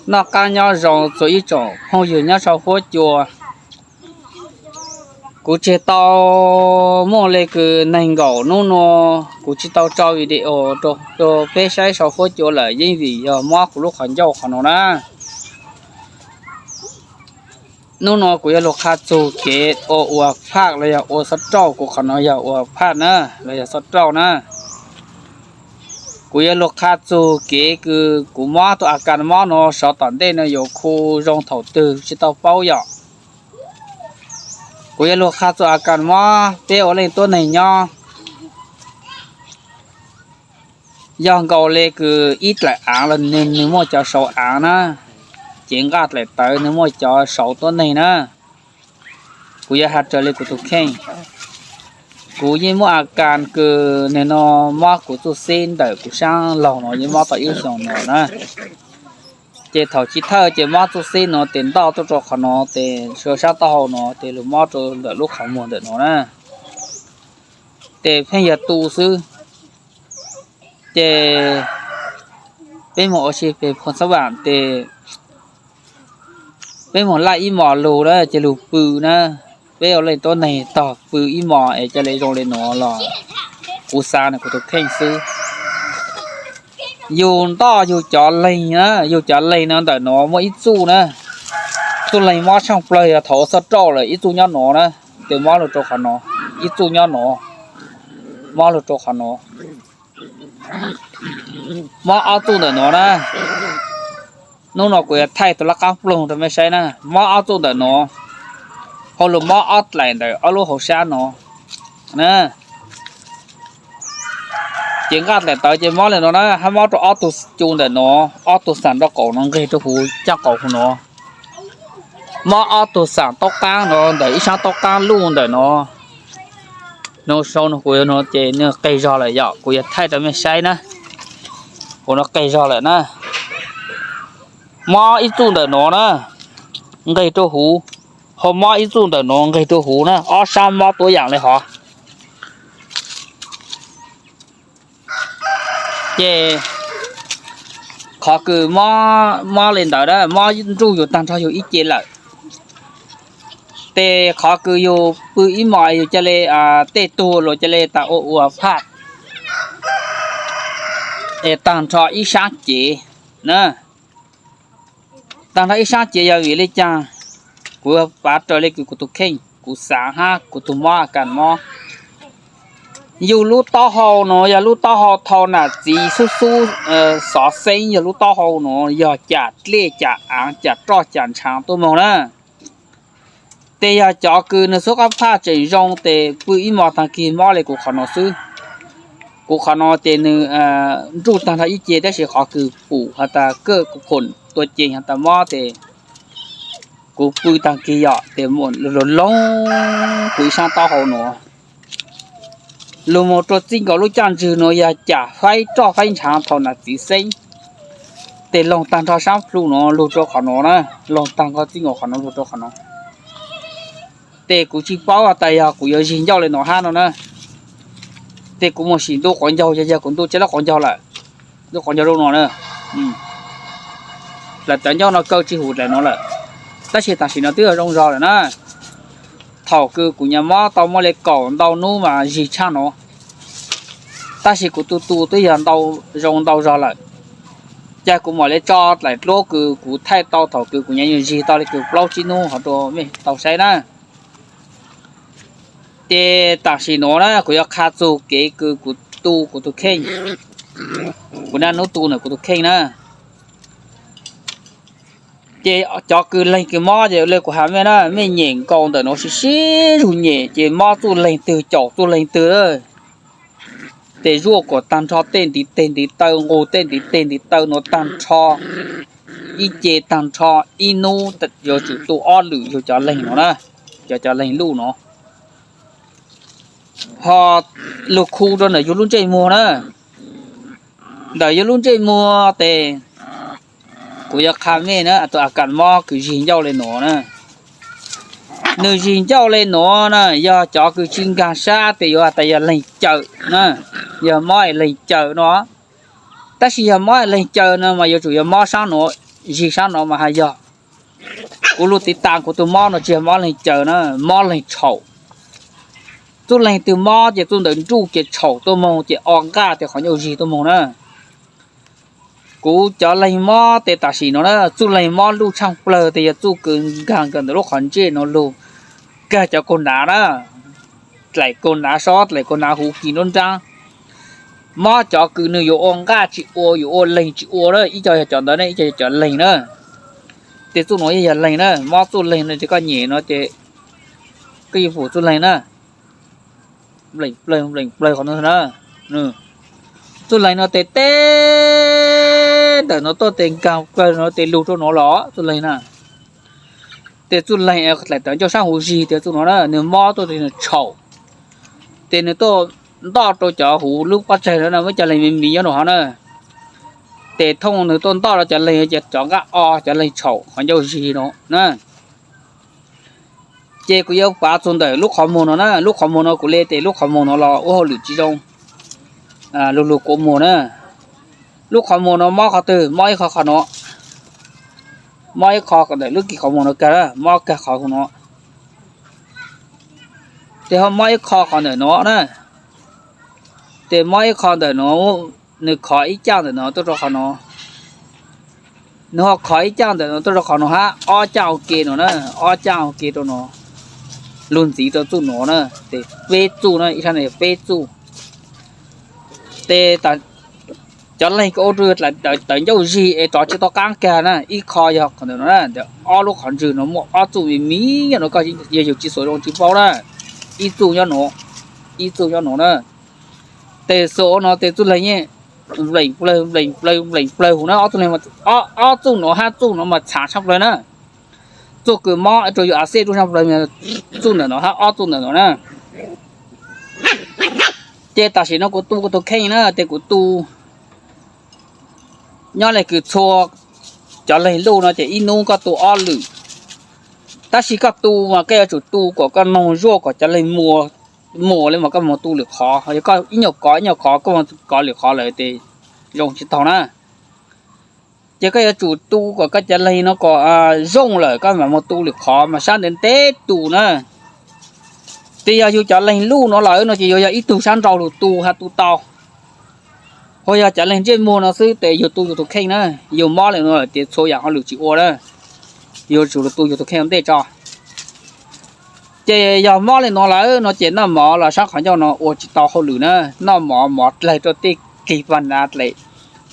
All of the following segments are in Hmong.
Noj qab nyob zoo txhua ib tsoom phooj ywg nyob sau huab cua. Kuv tsis tau muaj li kws neeg nkaum hnub nua, kuv tsis tau tso video rau peb saib sau huab cua lawm yeej vim yog mob kuv lub qhov ncauj qhov no na. Hnub no kuv yuav lug qha txug kev ua ua phaj los yog ua xob rauj, kuv qhov no yog ua phaj na, los yog xob rauj na. Kuv yuav lug qha txug kev kws kuv mob tug a kas mob no sov tom ntej no yuav khu zoo thaum twg tsis tau paub yom. Kuv yuav lug qha txug a kas mob peb ua leej tuab neeg nyob. Yog nkaus le kws ib dlaim aav los nwg muaj cov sauv aav na, ces nqaj dlaim tawv nwg muaj cov sauv tuab neeg na. Kuv yuav has raws le kuv tug kheej. Kuv yeej muaj a kas kws nwg no mob kuv txuj xib ntawm kuv saab laug no yeej mob tau ib xyoos no na. Ces thaum chiv thawj ces mob txuj xib no tes ntoj tuaj rau qhov no tes sua saab taub hau no tes lug mob rau ntawm lub qhov muag ntawm no na. Tes pheej yog tu xwb. Ces peb moog ua si peg phoos xab vaam tes peb moog laj ib mos lug na ces lug pw na. Peb ua leej tuab neeg tog pw ib mos es ca le zoo le nuav los kuv xaav nwg kuv tug kheej xwb. Yug ntoj yug cov leeg na, yug cov leeg no ntawm nuav muaj ib txuj na. Txuj leeg mob tshaaj plawg yog thaum ua xob rauj lawm ib txuj nyob nuav na, tes mob lug rau qhov nuav, ib txuj nyob nuav, mob lug rau qhov nuav. Mob ob txuj ntawm nuav na. Hnub no kuv yuav thaij tug laj qaab ploog rau mej saib na. Mob ob txuj ntawm nuav, hauv lug mob ob dlaim ntawm ob lub hauv sab nuav na. Ces nqaj dlaim tawv ces mob le nuav na, hab mob rau ob tug cu ntawm nuav, ob tug xam nraub qaum no nqeg rau huv caaj qaum huv nuav. Mob ob tug xam taub qaab nuav ntawm ib saab taub qaab luj ntawm nuav. Nuav sau nuav kuv yuav nuav ces nwg qeg zog lawm yom, kuv yuav thaij rau mej saib na. Kuv nuav qeg zog lawm na. Mob ib txuj ntawm nuav na, nqeg rau huv, ho mob ib txuj ntawm nuav nqeg rau huv na, ob sab mob tuab yaam le hov. Ces qhov kws mob le ntawd na, mob nruj yug taag nrho yug ib ce lawm. Tes qhov kws yug pw ib mos yug ca le tej tug luas ca le tas ua ua phaj es taag nrho ib saab cev na. Taag nrho ib saab cev yog vim le caag? Kuv pav raws le kws kuv tug kheej, kuv xaav hab kuv tug mob a kas mob. Yug lub taub hau nuav yog lub taub hau thau nam txiv xub xub xov xeeb, yog lub taub hau nuav yog cam dlej cam aav cam roj cam ntshaav tuaj moog na. Tes yog cov kws nwg xub qab phaj tseem zoo tes pw ib mos taag kig mob le kuv qhov nuav xwb. Kuv qhov nuav ces nwg nruj taag nrho ib ce tab sis qhov kws pum has tas kawj kuv khoom tua ceeg has tas mob tes kuv pw taag kig yom tes loog kuv ib saab taub hau nuav. Lug moog rua txij nkaus lub caaj ntswg nuav yog cam faib roj faib ntshaav thau nam txiv xeeb. Tes loog taag nrho saab plhu nuav lug rua qhov nuav na, loog taag nrho txij nkaus qhov nuav lug rua qhov nuav. Tes kuv tsis paub has tas yog kuv yuav zig ncauj le nuav hab no na. Tes kuv moog sim ntu quav ncaug, yog yog kuv ntu tsis lab quav ncaug lawm, ntu quav ncaug zoo no na. Dlaim tawv ncauj no kaw tsis hum dlaim nuav lawm, tab sis tam sim no twb zoo zog lawm na. Thaum kws kuv nyuam mob tau muaj le kaum ntau nub mas zig tshaj nuav, tab sis kuv tu tu twb yog zoo ntau zog lawm. Cas kuv mam le tso dlaim dluab kws kuv thaij tau thaum kws kuv nyuam nyuam zig tau le kws plaub tsib nub hov rua mej tau saib na. Ces tam sim nuav na kuv yuav qha txug kev kws kuv tu kuv tug kheej, kuv naj nub tu ntawm kuv tug kheej na. Ces cov kws leeg kws mob ces le kuv has mej na, mej nyem nkaus ntawm nuav sib sib zug nyem ces mob txuj leeg twg caum txuj leeg twg. Tes zuaj kuas taag nrho tej ntiv teg ntiv taw, nqug tej ntiv teg ntiv taw nuav taag nrho ib ce taag nrho ib nub yuav tsum tu ob lwm yug cov leeg nuav na, cov cov leeg luj nuav. Ho lug khu rua ntawm yug lub ntsej muag na, ntawm yug lub ntsej muag tes kuv yuav qha mej na, tus a kas mob kws zig ncauj le nuav na. Nwg zig ncauj le nuav na, yog cov kws tsis nkaag sab tes yuav has tas yog leeg cawm na, yog mob es leeg cawm no. Tab sis yog mob es leeg cawm no mas yuav tsum yog mob saab nuav zig sab no mas hais yog kuv lub tiv tas kuv tus mob no tsis yog mob leeg caws na, mob leeg tshaum. Txuj leeg twg mob ces txuj ntawd nruj ces tshaum tuaj moog ces o nqaj tes qhov ncauj zig tuaj moog na. Kuv cov leeg mob tes tam sim no na, txuj leeg mob luj tshaaj plawg tes yog txuj kws nkaag kawg ntawm lub qhov ntsej no lug kag cov kaug nav na, dlaim kaug nav sob, dlaim kaug nav huv, kis nruab nraab. Mob cov kws nwg yuav ua nqaj tsis ua, yuav ua leeg tsis ua na, ib co yog cov ntawd ne, ib co yog cov leeg na. Tes txuj nuav yog leeg na, mob txuj leeg no ces koj nyem no ces koj yuav pum txuj leeg na. Npleem plawg npleem plawg qhov no na. Txuj leeg no tes teb ntawm no tuaj tes nkaag plawg no tes lug rua nuav los txuj leeg na. Tes txuj leeg dlaim tawv ncauj sab huv zig tes txuj nuav na, nwg mob tuaj tes nwg tshaum. Tes nwg tuaj ntoj rua cov huv lub pob tsaig no na, muaj cov leeg miv miv nyob nuav hov na. Tes thooj nwg tuaj ntoj rua cov leeg ces cov nqaj o, cov leeg tshaum qhov ncauj zig no na. Ces kuv yuav pav txug ntawm lub qhov muag no na, lub qhov muag no kuv le tes lub qhov muag no los ua hauj lwm tsis zoo, lug lug kua muag na. Lub qhov muag no mob qhov twg? Mob ib qho qhov no, mob ib qho ntawm lub kis qhov muag no kag, mob kag qhov no. Tes ho mob ib qho qhov ntawm no na. Tes mob ib qho ntawm no, nwg khov ib caaj ntawm no tuaj rua qhov no. Nwg ho khov ib caaj ntawm no tuaj rua qhov no hab ob caaj ua ke no na, ob caaj ua ke rua no, lug ntxiv rua txuj nuav na, tes peb txuj na, ib sab no yog peb txuj. Tes cov leeg kws ua rua tawv ncauj zig es rov tsis tau qaab kag na, ib qho yog qhov ntawm no na, ob lub qhov ntswg no muaj ob txuj miv miv nyob no, koj yog yug tsis xuas zoo tsis paub na. Ib txuj nyob nuav, ib txuj nyob nuav na. Tes xuas ua no tes txuj leeg yeej npleem plawg npleem plawg npleem plawg huv na, ob txuj leeg, ob txuj nuav hab txuj nuav mas txhav tshaj plawg na. Txuj kws mob rua yug a xej rua tshaj plawg, txuj ntawm no hab ob txuj ntawm no na. Ces tam sim no kuv tu kuv tus kheej na, tes kuv tu nyob le kws txhua cov leeg luj no ces ib nub koj tu ob lwm. Tab sis koj tu mas koj yuav tsum tu kom koj noog zuaj kom cov leeg muas le mas koj moog tu lwm qhov, yog koj ib nyuag kov ib nyuag kov koj moog kov lwm qhov lawm tes zoo tsis taug na. Ces koj yuav tsum tu kom koj cov leeg no kom zoo lawm koj mam moog tu lwm qhov mas sab ntev ntev tu na. Tes yog yug cov leeg luj no lawm no ces yuav yog ib tug sab nrau lug tu hab tu tau. Ho yog cov leeg ntsej muag no xwb tes yug tu yug tus kheej na, yug mob le no lawm ces txhua yaam hauj lwm tsis ua na, yuav tsum lug tu yug tus kheej ua ntej tso. Ces yog mob le no lawm no ces noj mov los sab qhov ncauj no ua tsis tau hauj lwm na, noj mov mov dlaig rua tej kig pag nav dlaim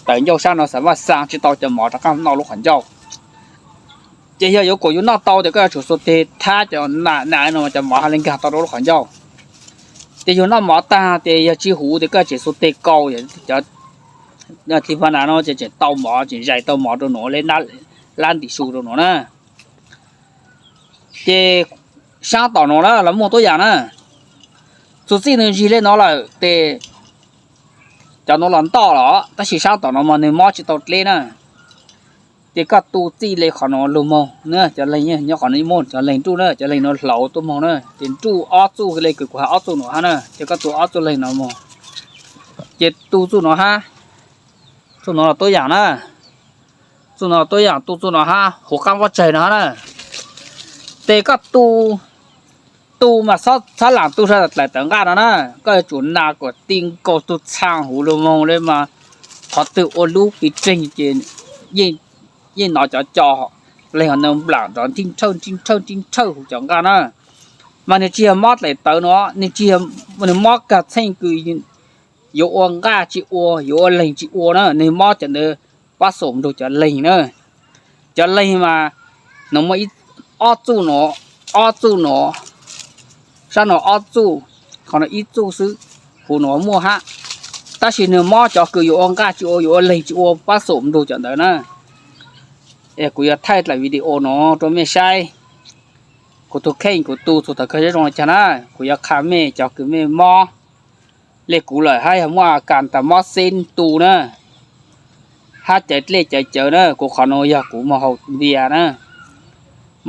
tawv ncauj sab no xav maj xaa tsis tau cov mov rov qaab noj lub qhov ncauj. Ces yog yuav kom yug noj tau tes koj yuav tsum xuas teg thab cov nas no cov mov hab le nkaag tau rua lub qhov ncauj. Ces yug noj mov taag tes yog tsis huv tes koj tseem xuas teg kaus, cov kig pag nav no ces tseem tau mov, tseem zais tau mov rua nuav le, lab ntim su rua nuav na. Ces sab tom nuav na los muaj tuab yaam na, txuas txij nwg zig le no lawm tes cov nuav los ntoj los, tab sis sab tom no mas nwg mob tsis tau dleb na. Ces koj tu txij le qhov no lug moog na, cov leeg nyob qhov no muaj cov leeg nruj na, cov leeg no hlauv tuaj moog na, ces nruj ob txuj le kws kuv has ob txuj nuav hab na, ces koj tu ob txuj leeg no moog. Ces tu txuj nuav hab, txuj nuav los tuab yaam na, txuj nuav tuab yaam, tu txuj nuav hab huv qaab pob tsaig no hab na. Ces koj tu, tu mas txhob laam tu sab dlaim tawv nqaj no na, koj yuav tsum nas kom ti nkaus tug txhaa huv lug moog le mas qhov twg ua lub pis reeg ces yeej nov cov co, leeg ho nws nplaam nrov nrij nrhawj nrij nrhawj nrij nrhawj huv cov nqaj na. Mas nwg tsis yog mob dlaim tawv no, nwg tsis, nwg mob kag txheej kws yuav ua nqaj tsis ua, yuav ua leeg tsis ua na, nwg mob cov ntawd pab xom nrug cov leeg na. Cov leeg mas nws muaj ob txuj no, ob txuj no, sab no ob txuj, qhov no ib txuj xwb, huv no muaj hab. Tab sis nws mob cov kws yuav ua nqaj tsis ua, yuav ua leeg tsis ua pab xom nrug cov ntawd na. Es kuv yuav thaij dlaim video no rua mej saib. Kuv tug kheej kuv tu txug thaum kawg zoo le caag na, kuv yuav qha mej cov kws mej mob le kuv lawm hab yog muaj a kas tas mob xeb tu na, hab cawv dlej cawv cawv na, kuv qhov no yog kuv moog haus npias na.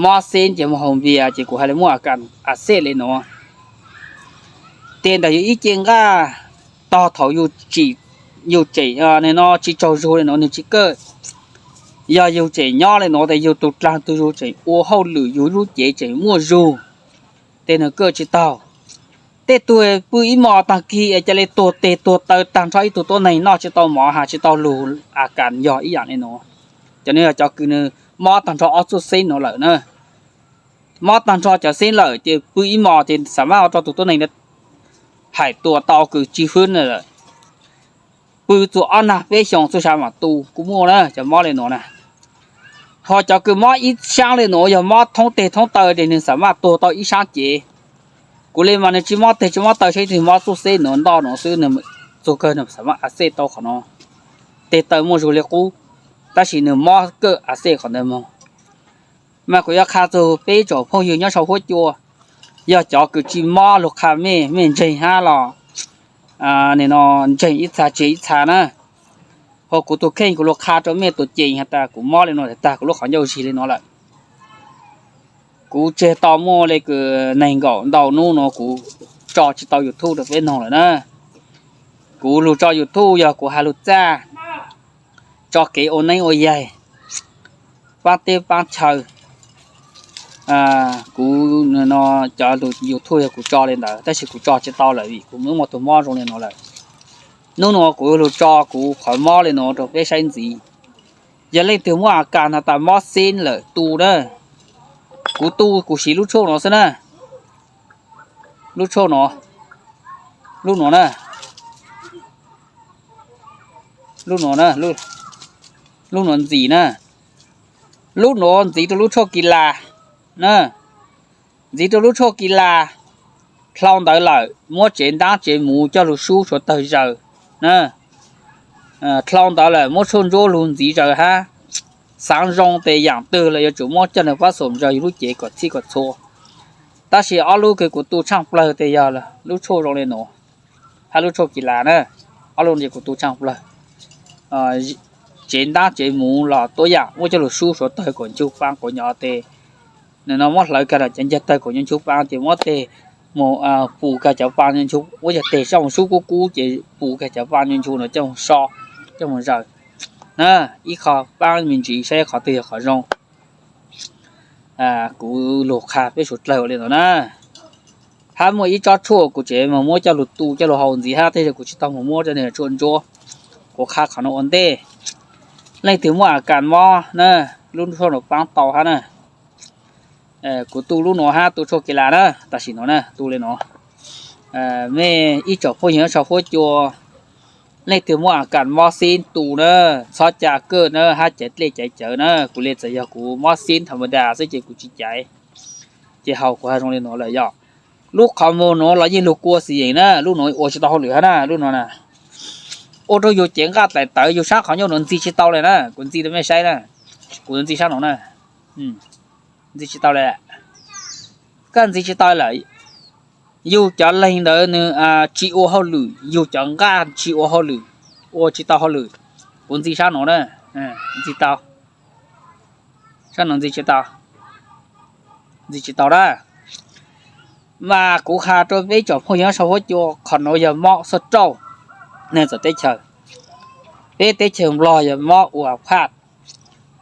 Mob xeb ces moog haus npias ces kuv has le muaj a kas a xej le no. Tes ntawm yug ib ce nqaj tog thaum yug tseem no tsis tsaug zug le no nwg tsis kawj, Yog yus tseem nyob li nuav tes yus tus dlaag tug zug tseem ua hauj lwm, yus lub cev tseem muaj zug, tes nwg kaj tsi taug. Tej tug pw ib mos taag kig es ca le tuag teg tuag taw taag nrho ib tug tuab neeg noj tsi tau mov has tsi tau lug a kas yog ib yaam le nuav. Cov nwg yog cov kws nwg mob taag nrho ob txuj xeeb nuav lawm na. Mob taag nrho cov xeeb lawm ces pw ib mos ces xam mab ua rua tug tuab neeg hais tuag tau kws tsi fwb na lawm. Pw txug ob nag peb xyoos txuj sa mam tu kuj muaj na, cov mob le nuav na. Ho cov kws mob ib saab le nuav yog mob thoob teg thoob taw ces nwg xam mab tuag tau ib saab cev. Kuv le mas nwg tsi mob teg tsi mob taw, saib nwg mob txuj xeeb nuav ntoj nuav xwb, nwg txug kawg nwg xam mab a xej tau qhov nuav. Teg taw muaj zug le qub, tab sis nwg mob kawg a xej qhov ntawd moog. Mas kuv yuav qha txug peb tsoom phooj ywg nyob sau huab cua, yog cov kws tsi mob lug qha mej, mej ntseeg hab los ntseeg ib txha tseg ib txha na. Ho kuv tug kheej kuv lug qha rua mej tug ceem has tas kuv mob le nuav tag kuv lub qhov ncauj zig le nuav lawm. Kuv tseg tau muaj le kws neeg nkaum ntau nub nuav kuv tso tsi tau YouTube rua peb noog lawm na. Kuv lug tso YouTube yog kuv has lug txaj, tso kev ua neeb ua yaig, paab teb paab chaw. Kuv no cov lug YouTube yog kuv tso le ntawd tab sis kuv tso tsi tau lawm vim kuv muaj tug mob zoo le nuav lawm. Nub nuav kuv lug tso kuv qhov mob le nuav rua peb saib ntxiv. Yog leej twg muaj a kas has tas mob xeeb lawm tu na, kuv tu kuv siv lub tshuaj nuav xwb na. Lub tshuaj nuav, lub nuav na, lub nuav na, lub nuav ntxiv na. Lub nuav ntxiv rua lub tshuaj kis las na, ntxiv rua lub tshuaj kis las. Dlhau ntawd lawm muab tsev ntaab tsev muv coj lug sub suav tawg zaws na. Dlhau ntawd lawm muab tshuaj ntsuab lug ntxiv zaws hab. Xaav zoo tes yaam twg los yuav tsum muab coj lug pab xoom zaws yug lub cev kom txhij kom txhua. Tab sis ob lub kws kuv tu tshaaj plawg tes yog lub tshuaj zoo le nuav, hab lub tshuaj kis las na. Ob lub no kuv tu tshaaj plawg. Tsev ntaab tsev muv los tuab yaam muab coj lug sub suav tawg kuas nchug paa quav nyo tes, nwg no muab hlawv kag los cov ncaig tawg kuas nchug paa ces muab teg mus pus kag cov paa nchug, muab cov teg coj mus sub kub kub ces pus kag cov paa nchug no coj mus so, coj mus zaws na. Ib qho paab me ntsis saib qhov twg yog qhov zoo. Kuv lug qha peb suav dlawg ua le nuav na. Hab muaj ib tsob tshuaj kuv tseem moog muab coj lug tu coj lug haus ntxiv hab, tej zaum kuv tsi tau moog muab rua nwg tshuaj ntsuab. Kuv qha qhov nuav ua ntej. Leej twg muaj a kas mob na, lub tshuaj nuav paab tau hab na. Kuv tu lub nuav hab tu tshuaj kis las na, tam sim nuav na tu le nuav. Mej ib tsoom phooj ywg nyob sau huab cua, leej twg muaj a kas mob xeeb tu na, txhob ca kawj na hab caiv dlej caiv cawv na. Kuv le txawm yog kuv mob xeeb tha ma das xwb ces kuv tsi caiv, ces haus kuv has zoo le nuav lawm yog. Lub qhov muag nuav los yeej lug kua xim yeem na, lub nuav ua tsi tau hauj lwm hab na, lub nuav na. Ua rua yug cev nqaj dlaim tawv, yug sab qhov ncauj nuav ntxig tsi tau le na, kuv ntxig rua mej saib na, kuv ntxig sab nuav na, ntxig tsi tau le. Koj ntxig tsi tau lawm, yug cov leeg ntawd nws tsi ua hauj lwm, yug cov nqaj tsi ua hauj lwm, ua tsi tau hauj lwm. Kuv ntxig sab nuav na, ntxig tau, sab nuav ntxig tsi tau, ntxig tsi tau na. Mas kuv has rua peb tsoom phooj ywg nyob sau huab cua, qhov nuav yog mob xub rauj, neeg txawv teb chaws. Peb teb chaws Nplog yog mob ua phaj,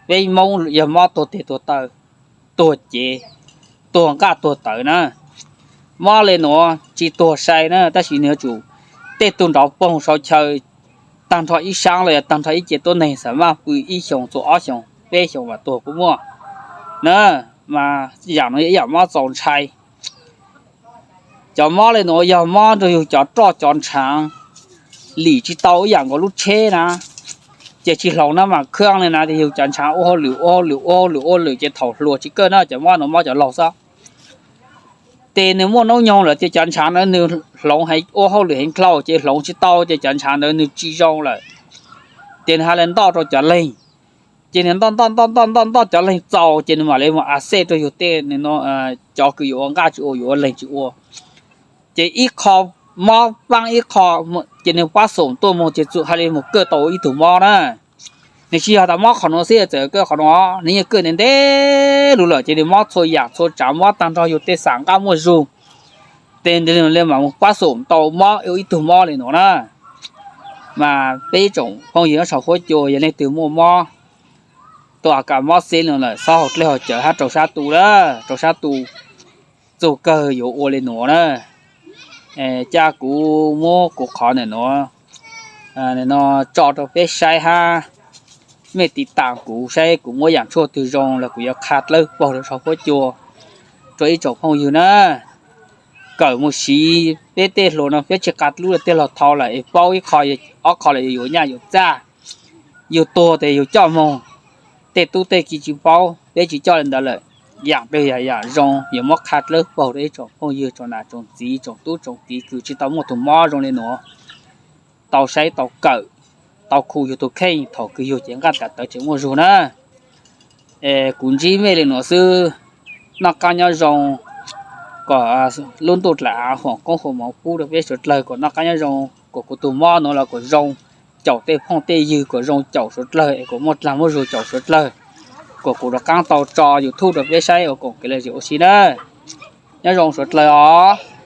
peb Moob yog mob tuag teg tuag taw, tuag cev, tuag nqaj tuag tawv na. Mob le nuav tsi tuag sai na, tab sis nws yuav tsum tej tug nrov poog sau chaw, taag nrho ib saab los yog taag nrho ib ce tuab neeg xam maj pw ib xyoos txug ob xyoos peb xyoos mas tuag kuj muaj na. Mas yaam nuav yog ib yaam mob txaus ntshai. Cov mob le nuav yog mob rua yug cov roj cov ntshaav, lim tsi tau ib yaam nkaus lub tsheb na, ces tsi hloov na mas khab le na, ces yug cov ntshaav ua hauj lwm ua hauj lwm ua hauj lwm ua hauj lwm ces thaum hluas tsi kawj na, cov mob nuav mob cov laug xwb. Ces nws muaj noob nyoog lawm ces cov ntshaav ntawd nws hloov heev, ua hauj lwm heev dlhau ces hloov tsi tau ces cov ntshaav ntawd nws tsi zoo lawm, ces nws ha le ntoj rua cov leeg. Ces nws ntoj ntoj ntoj ntoj ntoj ntoj cov leeg txaus ces nws mam le mus a xej rua yug tej, cov kws yuav ua nqaj tsi ua, yuav ua leeg tsi ua. Ces ib qho mob paab ib qho, ces nws pab xoom tuaj moog ces txawm ha le mus kawj tau ib tug mob na. Nws tsi yog tas mob qhov nuav xwb txawm kawj qhov nuav, nws yeej kawj ntev ntev lug lawm ces nws mob txhua yaam txhua tsaav, mob taag nrho yug tej xam nqaj muaj zug, ces nws le mam mus pab xoom tau mob ib tug mob le nuav na. Mas peb tsoom phooj ywg nyob sau huab cua yog leej twg muaj mob, Tus a kas mob xib no lawm, xob haus dlej haus cawv hab rau sab tu lawm, rau sab tu txug kawg yuav ua le nuav na. Ca kuv muab kuv qhov ntawm nuav no tso rau peb saib hab mej tiv tas kuv saib kuv muab yaam tshuaj twg zoo los kuv yuav qha dlawb paug rau sau huab cua rau ib tsoom phooj ywg na. Kawm mus siv, peb tej hluas no peb tsi qha dlub tej laug thau lawm es paub ib qho ob qho lawm yuav nyaj yuav txaj, yug tuag tes yug coj moog, tej tub tej kiv tsi paub, peb tsi coj le ntawd lawm. Yaam twg yog yaam zoo yuav muab qha dlawb paug rau ib tsoom phooj ywg tsoom nam tsoom txiv tsoom tub tsoom kiv kws tsi tau muaj tug mob zoo le nuav, tau saib tau kawm, tau khu yug tug kheej thaum kws yug ces nqaj tas tawv tseem muaj zug na. Es kuv ntsib mej le nuav xwb, noj qaab nyob zoo, kom lub ntuj dlaim av huam koob huam moov pub rau peb suav dlawg kom noj qaab nyob zoo, kom kuv tug mob nuav los kom zoo caum tej phooj tej ywg, kom zoo caum suav dlawg es kom muaj dlaag muaj zug caum suav dlawg, kom kuv rov qaab tau tso YouTube rau peb saib ua koom kev lom zem ua si na. Nyob zoo suav dlawg os.